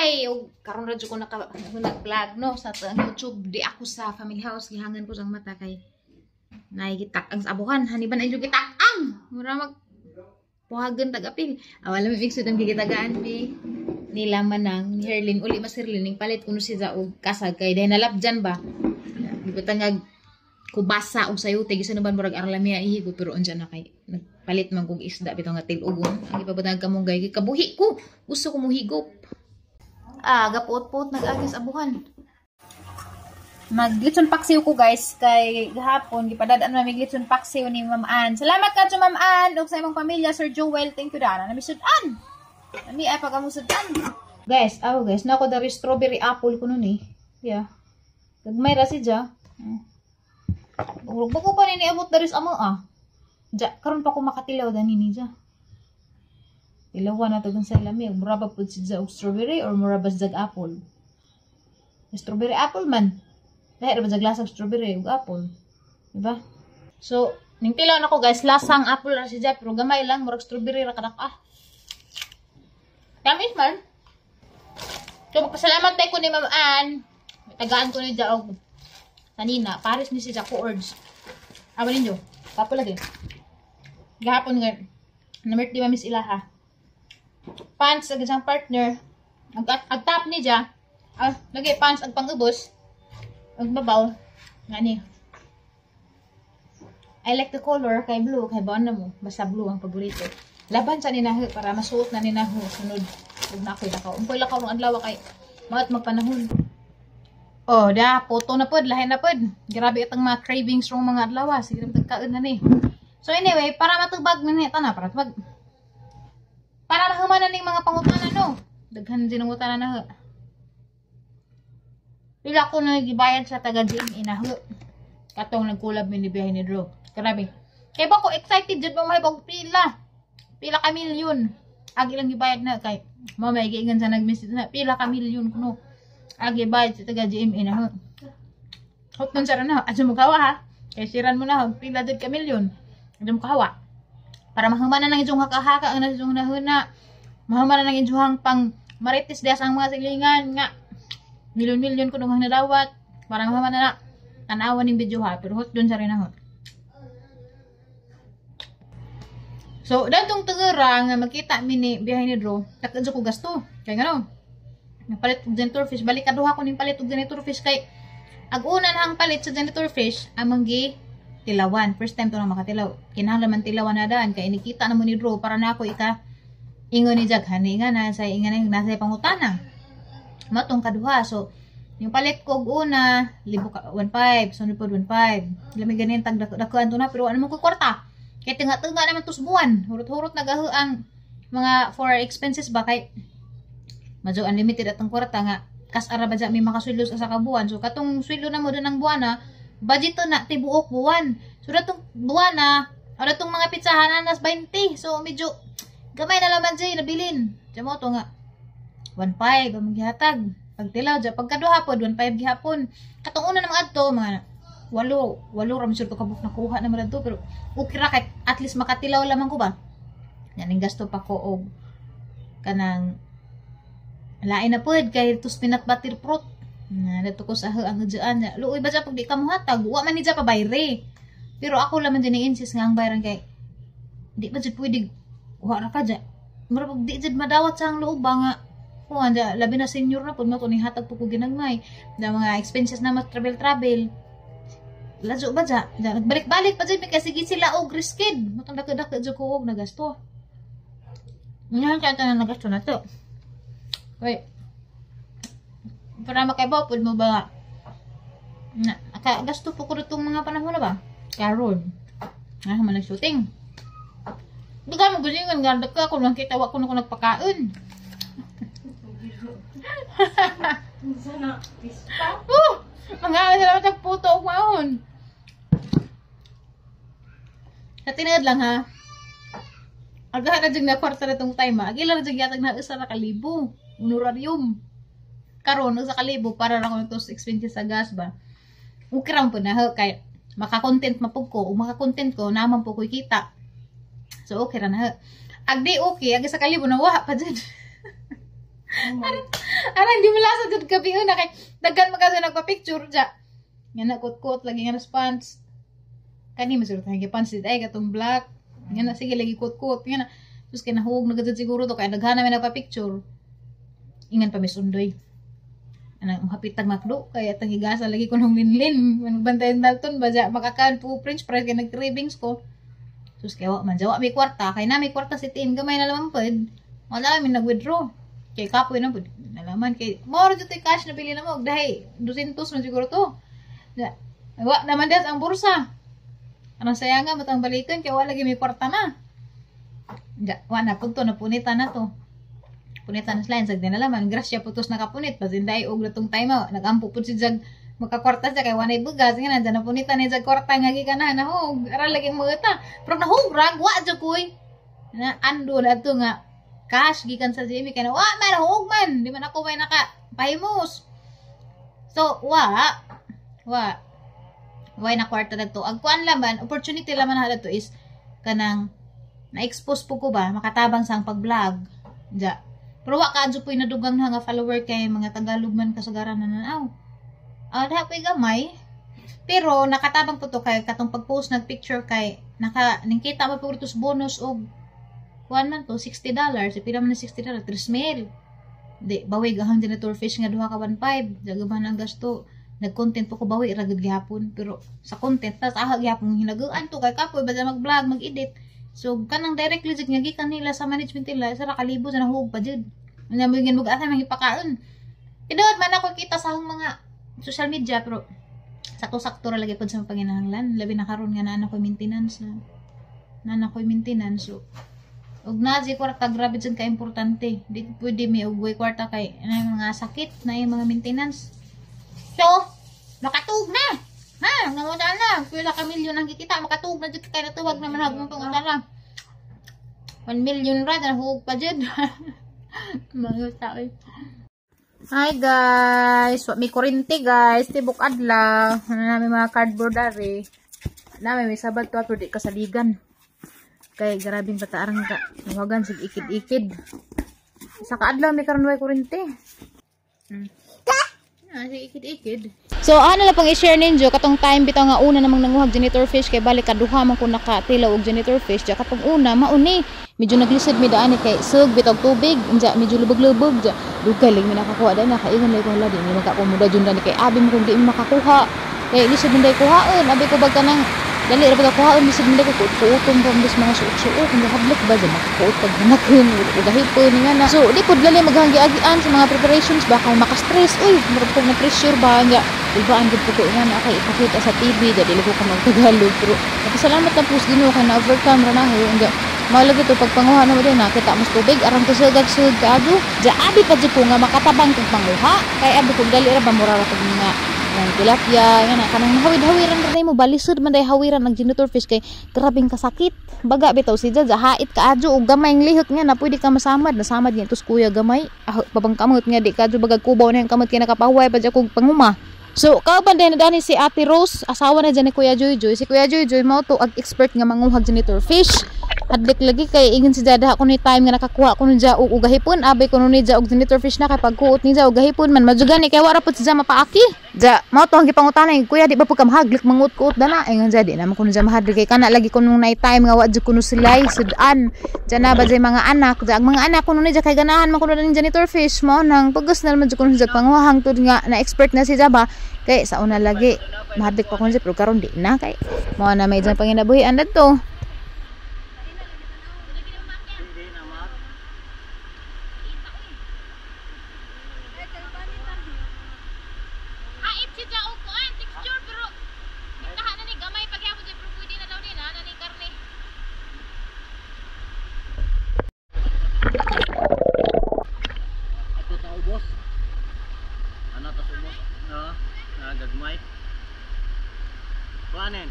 Hi! Og karon ra jud ko naka nag-vlog no sa ang YouTube di ako sa family house, gihangan ko sang mata kay naay gitak-ang sa abuhan. Haniban ay jud gitak-ang. Mura mag puhagan tag-apil. Ah, wala may mixed ang gigitagaan mi nila manang ni Herlin uli mas Herlin ning palit kuno siya og kasag kay dahil nalapjan ba. Gibutan nga kubasa og sayote, gisan naman murag arlamia ihigo, pero unsa na kay nagpalit man kog isda bitaw nga til-ugon ang ipabutang kamunggay kay kabuhi ko, gusto ko mohigop. Ah, gapuot-puot nag-agis abuhan. Maglitson paksiw ko, guys, kay gahapon gipadadaan man mig litson paksiw ni Ma'am Ann. Salamat ka Ma'am Ann ug sa imong pamilya, Sir Joel. Thank you dana. Nami sud-an. Nami ay pag sud-an. Guys, aw guys, nako dari strawberry apple ko nun eh. Yeah. Gagmay ra si ja. Bago pa ni niabot dari sa amo ah. Ja, karon pa ko makatilaw dani ni ja. Tilawan na to sa lami, mura ba pud si ja og strawberry or mura ba si apple? Strawberry apple man. Lahi ra ba jag lasag strawberry ug apple? Diba? So, ning tilaw nako guys, lasang apple ra si ja pero gamay lang, murag strawberry ra kadak ah. Tamis man. So, magpasalamat tayo ko ni Ma'am Ann. Tagaan ko ni ja og kanina, pares ni si ja cords. Aba ninyo, kapo lagi. Gahapon nga, na-meet di ba Miss Ilaha? Pants ag isang partner. Ag top ni ja. Ah, lagi pants ag pangubos. Ag babaw. Ngani. I like the color kay blue, kay baon na mo. Basta blue ang paborito. Laban sa ninaho para masuot na ninaho sunod. Ug na ako'y lakaw. Umpoy lakaw rong adlaw kay maot magpanahon. Oh, da, puto na pod, lahi na pod. Grabe itong mga cravings rong mga adlaw. Sige na tagkaon na ni. So anyway, para matubag na ni tana, para tubag. Para mahuman na ning mga pangutana no. Daghan din ang utana na. Pila ko na gibayad sa taga GMA na ho. Katong nagkulab mi ni biyahe ni Drew. Grabe. Kay ba ko excited jud mo mahibog pila. Pila ka milyon. Agi lang gibayad na kay mo may giingan sa nag-message na pila ka milyon kuno. Agi bayad sa taga GMA na ho. Hot nun sa na. Adyo mo kawa ha. Kay siran mo na ho. Pila jud ka milyon. Adyo mo kawa. Para mahuman na ng inyong haka-haka ang nasa inyong nahuna. Mahuman na ng inyong pang marites dias ang mga silingan nga. Milyon-milyon ko nung nadawat. Para mahuman na na. Tanawan ng video ha. Pero hot dun sa rin na hot. So, datong tugura nga makita mi ni biyahe ni Drew, takadyo ko gasto. Kaya nga no. Napalit og janitor fish. Balik kaduha ko ning palit og janitor fish kay ag una na ang palit sa janitor fish among gi tilawan. First time to na makatilaw. Kinahanglan man tilawan na daan kay inikita na mo ni Drew para na ako ika ingon ni Jag hani nga na sa inga na nasa pangutana. Matong kaduha. So, yung palit ko og una libo ka 1.5, sunod pod 1.5. Lami ganin tag dakuan to na pero ano mo ko kwarta. Kay tinga-tinga naman tos buwan. Hurot-hurot nagahu ang mga for expenses ba kay medyo unlimited atong kwarta nga kas ara ba may makasweldo sa ka buwan. So katong sweldo na mo dun ang buwan na budget to na tibuok buwan. So datong buwan na datong mga pitsahan nas 20. So medyo gamay na laman jay nabilin. Diyan mo to nga 1.5 ang gihatag. Pagtilaw dya pagkaduha pod 1.5 gihapon. Katong una namang adto mga walo ra man to kabuk nakuha na man adto pero okay ra kay at least makatilaw lamang ko ba. Yan ang gasto pa ko og kanang lain na pod kay tus peanut butter fruit. Na dato ko sa ang dyan. Luoy ba dyan pag di ka mohatag, wa man ni dyan pabayre. Pero ako laman dyan i-insist nga ang bayaran kay di ba dyan pwede wa ra ka dyan. Mura pag di dyan madawat sa ang loob ba nga kuan dyan, labi na senior na pod mo to ni hatag po ko ginagmay. Da mga expenses na mas travel travel. Ladyo ba dyan? Dyan, nagbalik-balik pa dyan kasi sige sila og riskid. Matang dako-dako dyan ko og nagasto. Ngayon kaya na nagasto na to. Wait. Para makaibaw po mo ba na, gasto po ko itong mga panahon na ba? Karon. Ah, man nag-shooting. Di ka mo gusingan nga dako ako nang kita wa ko na ko nagpakaon. Sana pispa. Oh, mga salamat sa puto og maon. Sa tinuod lang ha. Agahan na jud na kwarta na tong time ha. Agila na jud yatag na usa ra ka libo. Honorarium. Karon usa ka libo para ra ko tos expenses sa gas ba. Okay ra man pud na ha kay maka-content mapug ko ug maka-content ko naman po ko'y kita. So okay ra na ha. Ag di okay, ag isa ka libo na wa pa jud. Aran di malasa jud gabi una kay daghan man kaso nagpa-picture ja. Nga na kot-kot lagi nga na pants. Kani man siguro tayo pants dito ay katong black. Nga na sige lagi kot-kot nga na. Sus kay nahuog na gud siguro to kay daghan na may nagpa-picture. Ingan pa Miss Undoy. Anang hapitag makdo kay atang higasa lagi ko nung linlin. Bantayan Dalton ba ja makakaan po french fries kay nag-cravings ko. Sus kay wa man jawa may kwarta kay na may kwarta si Tin gamay na lamang pud. Wala mi nag-withdraw. Kay kapoy na pud nalaman kay mao ra jud cash na bili na mo dahi 200 man siguro to. Ja, wa naman des ang bursa. Anong saya nga matang balikan kay wa lagi may kwarta na. Ja, wa na pud to napunita na to. Punitan na sila sa dinalaman grasya putos nakapunit pasinday og latong time out nagampo pud si jag makakwarta siya kay wanay bugas nga nandiyan napunitan ni jag kwarta nga gikan na nahog ara lagi mga ta pero nahog rag wa jud koy na ando na to nga cash gikan sa Jimmy kay na wa man nahog man di man ako may naka pahimos. So wa wa way na kwarta dadto ang kuan laman opportunity laman na dadto is kanang na-expose po ko ba makatabang sa ang pag-vlog ja. Pero wa ka adyo po'y nadugang na nga follower kay mga Tagalog man kasagaran na nanaw. Daha po'y gamay. Pero nakatabang po to kay katong pag-post nag picture kay naka ningkita mo po tos bonus og kuan man to $60. Pila man na $60? 3,000. Di bawi gahang janitor fish nga duha ka 1.5. Dagaman ang gasto. Nag-content po ko bawi ra gud gihapon pero sa content tas aha gihapon hinaguan to kay kapoy basta mag-vlog, mag-edit. So kanang directly jud nga gikan nila sa management nila sa kalibo sa nahug pa jud. Nya mo gin asa man gipakaon. Tinuod man ako kita sa akong mga social media pero sakto-sakto ra lagi pud sa panginahanglan. Labi na karon nga naa na koy maintenance na. Naa na koy maintenance. So og naa jud kwarta grabe jud ka importante. Di pwede mi og way kwarta kay na mga sakit, na mga maintenance. So nakatuog na. Ha, nanguta na. Pila ka milyon ang kikita, makatuog na jud kay natuwag naman hag mong pangutana. 1 million ra nahuog pa jud. Mga tao. Hi guys, wa mi kuryente guys, tibok adlaw. Ano namin mga cardboard ari. Nami may sabad to pero di kasaligan. Kay grabing pataarang ka. Nawagan sig ikid-ikid. Sa kaadlaw may karon way kuryente. Sige, ikid-ikid. So, ano lang pang i-share ninyo, katong time bitaw nga una namang nanguhag janitor fish, kay balik kaduha man ko nakatilaw og janitor fish, ja katong una, mauni, medyo naglisod mi daan kay sug bitaw tubig, ja medyo lubog-lubog, ja dugay lang mi nakakuha daan, nakaingon lang ko hala, di mi makakuha jud dani kay abi mo kung di mi makakuha. Kay lisod man day kuhaon, abi ko bag kanang dali ra ba kuhaon, lisod man day ko kuutom pa bis mga suok-suok, kung hadlok ba ja makakuot pag hanakon, ugahipon nga na. So, di pud lali maghanggi-agian sa mga preparations ba kay maka-stress, uy, murag pag na-pressure ba nga ibaan gud po ko nga na kay ipakita sa TV, dili ko ka magtagalog pero napasalamat lang po sa Ginoo kay na-overcome ra na ho. Nga malagi to pagpanguha na mo din nakita mas tubig arang kasugag-sug kaado. Ja abi pa jud ko nga makatabang kog panguha kay abi kog dali ra ba mura ra kog nga ng tilapia nga na kanang hawid-hawiran ra nimo balisod man day hawiran ang janitor fish kay grabing kasakit. Baga bitaw si Jaja hait kaadyo og gamay ang lihok nga na pwede ka masamad, nasamad nga tos kuya gamay. Ah, babang kamot nga di kadyo bagag kubaw na ang kamot kay nakapahuway pa jud kog panguma. So, kauban din na dani si Ate Rose, asawa na dyan ni Kuya Joy Joy. Si Kuya Joy Joy mao to ag expert nga manguhag janitor fish. Hadlik lagi kay ingon si Dada ako ni time nga nakakuha ko nun dya og ugahipon, abay ko nun ni dya og janitor fish na kay pagkuot ni dya og gahipon man madjugan ni kay wara pud si dya mapaaki. Dya mao to ang gipangutana kuya di ba pud ka mahaglik manguot-kuot dana ingon dya di naman ko nun dya mahadlik kay kana lagi ko nung nay time nga wa jud kuno silay sudan. Dya na ba dya mga anak dya ang mga anak ko nun ni dya kay ganahan man kuno ning janitor fish mao nang pugos na naman jud kuno dya panguha hangtod nga na expert na si dya ba. Kay sa una lagi mahadlik pa ko siya pero karon di na kay mao na may dyan panginabuhian dadto. Hait si dya og kuan texture pero tahan na ni gamay pagyapon pero pwede na daw ni na ni karne. Ato ta ubos. Ano ta ubos? No. Gagmay. Kuanin.